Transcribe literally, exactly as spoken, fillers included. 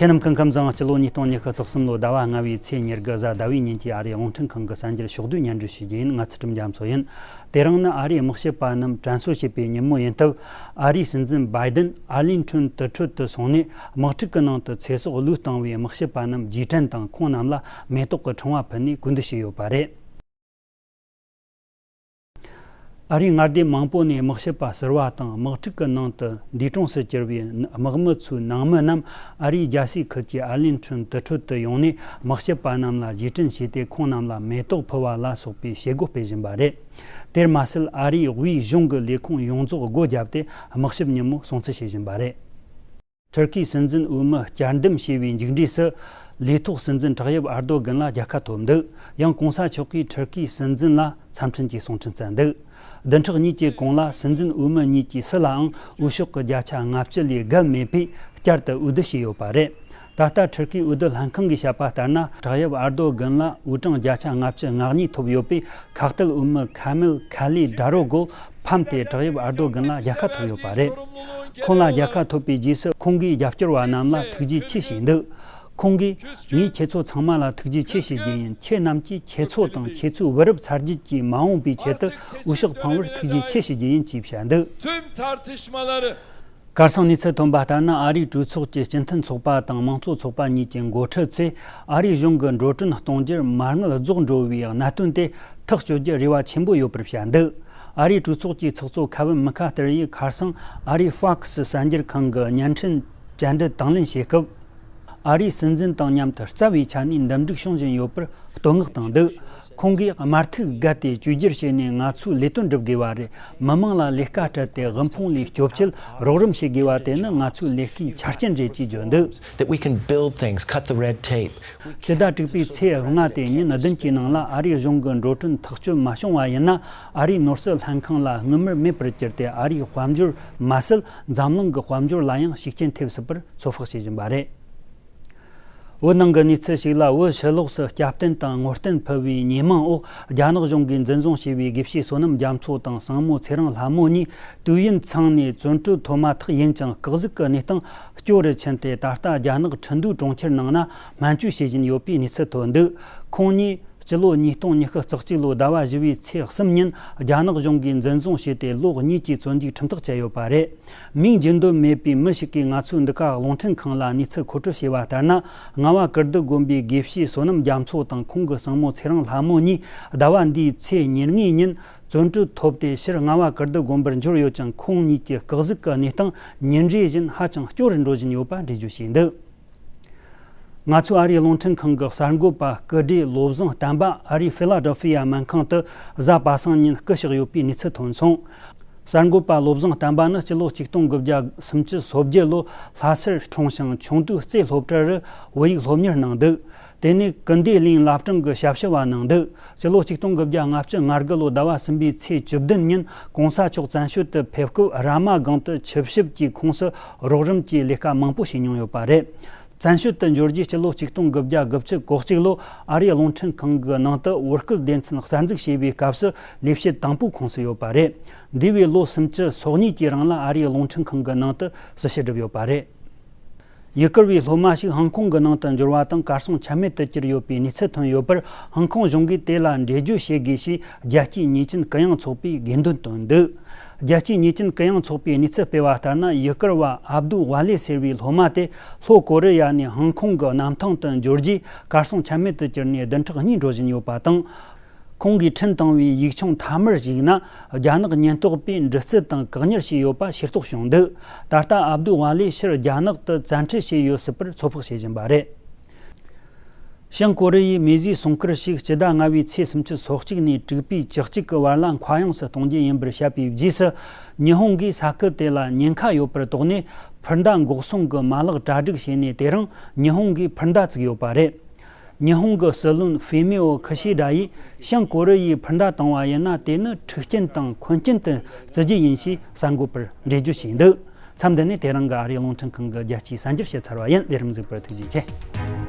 དེ་རྣམས་ཀུན་ཁམས་བཟང་། སྤྱི་ལོ་ཉིས་སྟོང་ཉི་ཤུ་རྩ་གསུམ་ལོ་ཟླ་བ་ལྔ་བའི་ཚེས་ཉེར་དགུ་གཟའ་ཟླ་བའི་ཉིན་གྱི་ཨ་རིའི་རླུང་འཕྲིན་ཁང་གི་གསར་འགྱུར་ཕྱོགས་བསྡུས་སྙན་སྒྲོན་ཞུ་རྒྱུ་ཡིན། ང་ཚུལ་ཁྲིམས་རྒྱ་མཚོ་ཡིན། དེ་རིང་ནི་ཨ་རིའི་དམག་ཞབས་པ་རྣམས་དྲན་གསོ་བྱེད་པའི་ཉིན་མོ་ཡིན་སྟབས། ཨ་རིའི་སྲིད་འཛིན་བྷའི་ཏིན་ཨར་ལིང་ཊོན་དུར་ཁྲོད་དུ་སོང་ནས། དམག་འཁྲུག་གི་ནང་དུ་ཚེ་སྲོག་བློས་བཏང་བའི་དམག་ཞབས་པ་རྣམས་རྗེས་དྲན་དང་། ཁོང་རྣམས་ལ་མེ་ཏོག་གི་ཕྲེང་བ་ཕུལ་ནས་གུས་འདུད་བྱས་ཡོད་པ་རེད། ཨ་རིའི་མངའ་སྡེ་མང་པོ་ནས་དམག་ཞབས་པ་ཟུར་པ་དང་། དམག་འཁྲུག་གི་ནང་དུ་འདས་གྲོངས་སུ་གྱུར་བའི་དམག་མི་ཚོའི་ནང་མི་རྣམས་ཨ་རིའི་རྒྱལ་སའི་ཁུལ་གྱི་ཨར་ལིང་ཊོན་དུར་ཁྲོད་དུ་ཡོང་ནས། དམག་ཞབས་པ་རྣམས་ལ་རྗེས་དྲན་བྱས་ཏེ། ཁོང་རྣམས་ལ་མེ་ཏོག་ཕུལ་བ་ལ་སོགས་པའི་བྱེད་སྒོ་སྤེལ་བཞིན་པ་རེད། དེར་མ་ཟད། ཨ་རིའི་དབུས་གཞུང་གི་ལས་ཁུངས་ཡོངས་རྫོགས་སྒོ་བརྒྱབ་སྟེ། དམག་ཞབས་ཉིན་མོ་སྲུང་བརྩི་བྱེད་བཞིན་པ་རེད། ཐུར་ཁེའི་སྲིད་འཛིན་འོས་མི་བསྐྱར་འདེམས་བྱས་པའི་མཇུག་འབྲས་སུ། ལས་ཐོག་སྲིད་འཛིན་ཏྲག་ཡེབ་ཨར་རྡོ་གྷན་ལ་རྒྱལ་ཁ་ཐོབ་འདུག། ཡང་གོང་ས་མཆོག་གིས་ཐུར་ཁེའི་སྲིད་འཛིན་ལ་འཚམས་འཕྲིན་གྱི་གསུང་འཕྲིན་བསྩལ་འདུག། བདུན་ཕྲག་གཉིས་ཀྱི་གོང་ལ། སྲིད་འཛིན་འོས་མི་གཉིས་ཀྱིས་སུ་ལའང་འོས་ཤོག་གི་བརྒྱ་ཆ་ལྔ་བཅུ་ལས་བརྒལ་མེད་པས། བསྐྱར་དུ་འོས་བསྡུ་བྱས་ཡོད་པ་རེད། ད་ལྟ་ཐུར་ཁེའི་འོས་བསྡུ་ལྷན་ཁང་གིས་བཤད་པ་ལྟར་ན། ཏྲག་ཡེབ་ཨར་རྡོ་གྷན་ལ་འོས་གྲངས་བརྒྱ་ཆ་ལྔ་བཅུ་ང་གཉིས་ཐོབ་ཡོད་པས། ཁ་གཏད་འོས་མི་ཁ་མིལ་ཁ་ལི་དྲ་རོ་གོ་ཕམ་སྟེ། ཏྲག་ཡེབ་ཨར་རྡོ་གྷན་ལ་རྒྱལ་ཁ་ཐོབ་ཡོད་པ་རེད། ཁོང་ལ་རྒྱལ་ཁ་ཐོབ་པའི་རྗེས་སུ། ཁོང་གིས་རྒྱབ་སྐྱོར་བ་རྣམས་ལ་ཐུགས་རྗེ་ཆེ་ཞུས་འདུག། ཁོང་གིས། ངས་ཁྱེད་ཚོ་ཚང་མ་ལ་ཐུགས་རྗེ་ཆེ་ཞུ་རྒྱུ་ཡིན། ཁྱེད་རྣམས་ཀྱིས་ཁྱེད་ཚོ་དང་ཁྱེད་ཚོའི་བུ་རབས་ཚ་རྒྱུད་ཀྱི་མ་འོངས་པའི་ཆེད་དུ་འོས་ཤོག་འཕངས་པར་ཐུགས་རྗེ་ཆེ་ཞུ་རྒྱུ་ཡིན་ཅེས་བཤད་འདུག། Tüm tartışmaları གར་སོང་གནས་ཚུལ་ཐོན་པ་ལྟར་ན། ཨ་རིའི་གྲོས་ཚོགས་ཀྱི་སྤྱི་མཐུན་ཚོགས་པ་དང་དམངས་གཙོ་ཚོགས་པ་གཉིས་ཀྱི་འགོ་ཁྲིད་ཚོས། ཨ་རིའི་གཞུང་གི་འགྲོ་གྲོན་གཏོང་རྒྱུར་མ་དངུལ་རྫོགས་འགྲོ་བའི་གནད་དོན་དེ་ཐག་གཅོད་རྒྱུར་རེ་བ་ཆེན་པོ་ཡོད་པར་བཤད་འདུག། ཨ་རིའི་གྲོས་ཚོགས་ཀྱི་ཚོགས་གཙོ་ཁ་ཝིན་མི་ཁ་ཏེར་ཡིས་ཁར་སང་ཨ་རིའི་ཧྥོག་སི་གསར་འགྱུར་ཁང་གི་བརྙན་འཕྲིན་བཅར་འདྲི་དང་ལེན་བྱེད་སྐབས། ཨ་རིའི་སྲིད་འཛིན་དང་མཉམ་དུ་རྩ་བའི་ཆ་ནས་འདུམ་འགྲིག་བྱུང་བཞིན་ཡོད་པར་བསྟོད་བསྔགས་བཏང་འདུག། ཁོང་གིས་དམར་ཐིག་བརྒལ་ཏེ་བཅོས་སྒྱུར་བྱས་ནས་ང་ཚོས་ལས་དོན་སྒྲུབ་དགོས་པ་རེད། མི་དམངས་ལ་ལས་ཀ་སྤྲད་དེ་དབུལ་ཕོངས་ལས་སྐྱོབ་ཆེད་རོགས་རམ་བྱེད་དགོས་པ་དེ་ནི་ང་ཚོའི་ལས་ཀའི་ཆ་རྐྱེན་རེད་ཅེས་བརྗོད་འདུག། That we can build things, cut the red tape. སྤྱི་ཟླ་དྲུག་པའི་ཚེས་ལྔ་སྟེ་ཉིན་བདུན་གྱི་ནང་ལ། ཨ་རིའི་གཞུང་གི་འགྲོ་གྲོན་ཐག་གཅོད་མ་བྱུང་བ་ཡིན་ན། ཨ་རིའི་ནོར་སྲིད་ལྷན་ཁང་ལ་བསྔོ་སྨོན་མེད་པར་གྱུར་ཏེ། ཨ་རིའི་དཔལ་འབྱོར་མ་ཟད། འཛམ་གླིང་གི་དཔལ་འབྱོར་ལ་ཡང་ཤུགས་རྐྱེན་ཐེབས་སྲིད་པར་ཚོད་དཔག་བྱེད་བཞིན་པ་རེད། བོད་ནང་གི་གནས་ཚུལ་ཞིག་ལ། བོད་ཕྱི་ལོགས་སུ་སྐྱབས་བསྟན་དང་ངོ་རྟེན་ཕུལ་བའི་ཉེས་མིང་འོག། རྒྱ་ནག་གཞུང་གིས་འཛིན་བཟུང་བྱས་པའི་དགེ་བཤེས་བསོད་ནམས་རྒྱ་མཚོ་དང་སྲིང་མོ་ཚེ་རིང་ལྷ་མོ་གཉིས་དུས་ཡུན་ཚང་ནས་བཙོན་གྲོལ་ཐོབ་མ་ཐག་ཡིན་ཀྱང་། སྐུ་གཟུགས་ཀྱི་གནས་སྟངས་སྐྱོ་རུ་ཕྱིན་ཏེ། ད་ལྟ་རྒྱ་ནག་ཁྲིན་ཏུའུ་གྲོང་ཁྱེར་ནང་ན་སྨན་བཅོས་བྱེད་བཞིན་ཡོད་པའི་གནས་ཚུལ་ཐོན་འདུག། ཁོང་གཉིས་སྤྱི་ལོ་ཉིས་སྟོང་ཉི་ཤུ་རྩ་གཅིག་ལོའི་ཟླ་བ་བཞི་པའི་ཚེས་གསུམ་ཉིན། རྒྱ་ནག་གཞུང་གིས་འཛིན་བཟུང་བྱས་ཏེ། ལོ་གཉིས་ཀྱི་བཙོན་འཇུག་ཁྲིམས་ཐག་བཅད་ཡོད་པ་རེད། མིང་བརྗོད་འདོད་མེད་པའི་མི་ཞིག་གིས་ང་ཚོའི་འདི་ག་རླུང་འཕྲིན་ཁང་ལ་གནས་ཚུལ་མཁོ་སྤྲོད་བྱས་པ་ལྟར་ན། རྔ་བ་ཀིརྟི་དགོན་པའི་དགེ་བཤེས་བསོད་ནམས་རྒྱ་མཚོ་དང་ཁོང་གི་སྲིང་མོ་ཚེ་རིང་ལྷ་མོ་གཉིས་ཟླ་བ་འདིའི་ཚེས་ཉེར་ལྔའི་ཉིན་བཙོན་གྲོལ་ཐོབ་སྟེ། ཕྱིར་རྔ་བ་ཀིརྟི་དགོན་པར་འབྱོར་ཡོད་ཀྱང་། ཁོང་གཉིས་ཀྱི་སྐུ་གཟུགས་ཀྱི་གནས་སྟངས་ཉིན་རེ་བཞིན་ཧ་ཅང་སྐྱོ་རུ་འགྲོ་བཞིན་ཡོད་པ་འགྲེལ་བརྗོད་བྱས་འདུག། ང་ཚོའི་ཨ་རིའི་རླུང་འཕྲིན་ཁང་གི་གསར་འགོད་པ་སྐུ་བགྲེས་བློ་བཟང་བསྟན་པ་ཨ་རིའི་ཕི་ལ་ཌེལ་ཕི་ཡ་སྨན་ཁང་དུ་གཟའ་པ་སངས་ཉིན་སྐུ་གཤེགས་ཡོད་པའི་གནས་ཚུལ་ཐོན་སོང་། གསར་འགོད་པ་བློ་བཟང་བསྟན་པ་ནི་སྤྱི་ལོ་ཆིག་སྟོང་དགུ་བརྒྱ་སུམ་ཅུ་སོ་བརྒྱད་ལོ་ལྷ་སར་འཁྲུངས་ཤིང་། ཆུང་དུས་རྩེ་སློབ་གྲྭ་རུ་བོད་ཡིག་སློབ་གཉེར་གནང་འདུག། དེ་ནས་ཀུན་བདེ་གླིང་བླ་བྲང་གི་ཞབས་ཞུ་བ་གནང་འདུག། སྤྱི་ལོ་ཆིག་སྟོང་དགུ་བརྒྱ་ལྔ་བཅུ་ང་དགུ་ལོ་ཟླ་བ་གསུམ་པའི་ཚེས་བཅུ་བདུན་ཉིན་གོང་ས་མཆོག་བཙན་བྱོལ་དུ་ཕེབས་སྐབས། ར་མ་སྒང་དུ་ཆིབས་ཞབས་ཀྱི་ཁོངས་སུ་རོགས་རམ་གྱི་ལས་ཀ་མང་པོ་བྱས་མྱོང་ཡོད་པ་རེད། བཙན་བྱོལ་དུ་འབྱོར་རྗེས་སྤྱི་ལོ་ཆིག་སྟོང་དགུ་བརྒྱ་གོ་གཅིག་ལོ་ཨ་རིའི་རླུང་འཕྲིན་ཁང་གི་ནང་དུ་བོད་སྐད་སྡེ་ཚན་གསར་འཛུགས་བྱས་པའི་སྐབས་སུ་ལས་བྱེད་དང་པོའི་ཁོངས་སུ་ཡོད་པ་རེད། འདས་པའི་ལོ་སུམ་ཅུ་སོ་གཉིས་ཀྱི་རིང་ལ་ཨ་རིའི་རླུང་འཕྲིན་ཁང་གི་ནང་དུ་སྲི་ཞུ་བསྒྲུབས་ཡོད་པ་རེད། ཡུ་གུར་བའི་སློབ་མ་ཞིག་ཧང་ཀོང་གི་ནང་དུ་འབྱོར་བ་དང་། གར་སོང་ཆ་མེད་དུ་གྱུར་ཡོད་པའི་གནས་ཚུལ་ཐོན་ཡོད་པར། ཧང་ཀོང་གཞུང་གིས་དེ་ལ་འགྲེལ་བརྗོད་བྱེད་དགོས་ཞེས། རྒྱལ་སྤྱིའི་ཉེས་ཅན་གུ་ཡངས་ཚོགས་པས་དགོས་འདུན་བཏོན་འདུག། རྒྱལ་སྤྱིའི་ཉེས་ཅན་གུ་ཡངས་ཚོགས་པས་གནས་ཚུལ་སྤེལ་བ་ལྟར་ན། ཡུ་གུར་བ་ཨབ་དུ་ཝ་ལེ་ཟེར་བའི་སློབ་མ་དེ་ལྷོ་ཀོ་རི་ཡ་ནས་ཧང་ཀོང་གི་གནམ་ཐང་དུ་འབྱོར་རྗེས། གར་སོང་ཆ་མེད་དུ་གྱུར་ནས་བདུན་ཕྲག་གཉིས་འགྲོ་བཞིན་ཡོད་པ་དང་། ཁོང་གིས་འཕྲིན་བཏང་བའི་ཡིག་ཆུང་མཐའ་མར་གཞིགས་ན། རྒྱ་ནག་ཉེན་རྟོག་པས་འདྲི་རྩད་དང་བཀག་ཉར་བྱས་ཡོད་པ་ཤེས་རྟོགས་བྱུང་འདུག། ད་ལྟ་ཨབ་དུ་ཝ་ལེ་ཕྱིར་རྒྱ་ནག་ཏུ་བཙན་ཁྲིད་བྱས་ཡོད་སྲིད་པར་ཚོད་དཔག་བྱེད་བཞིན་པ་རེད། བྱང་ཀོ་རི་ཡའི་མེ་བཟོའི་སྲུང་སྐར་ཞིག་སྤྱི་ཟླ་ལྔ་པའི་ཚེས་སུམ་ཅུ་སོ་གཅིག་ནས་དྲུག་པའི་བཅུ་གཅིག་གི་བར་ལ་མཁའ་དབྱིངས་སུ་གཏོང་རྒྱུ་ཡིན་པར་བཤད་པའི་རྗེས་སུ། ཉི་ཧོང་གིས་ས་ཁུལ་དེ་ལ་ཉེན་ཁ་ཡོད་པར་རྟོགས་ནས། འཕུར་མདའ་འགོག་སྲུང་གི་མ་ལག་གྲ་སྒྲིག་བྱས་ནས། དེ་རིང་ཉི་ཧོང་གིས་འཕུར་མདའ་བཙུགས་ཡོད་པ་རེད། ཉི་ཧོང་གི་སྲིད་བློན་ཧྥུ་མི་འོ་ཁི་ཤི་ཌ་ཡིས། བྱང་ཀོ་རི་ཡས་འཕུར་མདའ་བཏང་བ་ཡིན་ན། དེ་ནི་འཁྲུག་རྐྱེན་དང་འཁོན་རྐྱེན་དུ་བརྩི་རྒྱུ་ཡིན་ཞེས་གསར་འགོད་པར་འགྲེལ་བརྗོད་བྱས་འདུག། མཚམས་འདི་ནས་དེ་རིང་གི་ཨ་རིའི་རླུང་འཕྲིན་ཁང་གི་རྒྱལ་སྤྱིའི་གསར་འགྱུར་བཤད་ཚར་བ་ཡིན། ལས་རིམ་གཟིགས་པར་ཐུགས་རྗེ་ཆེ།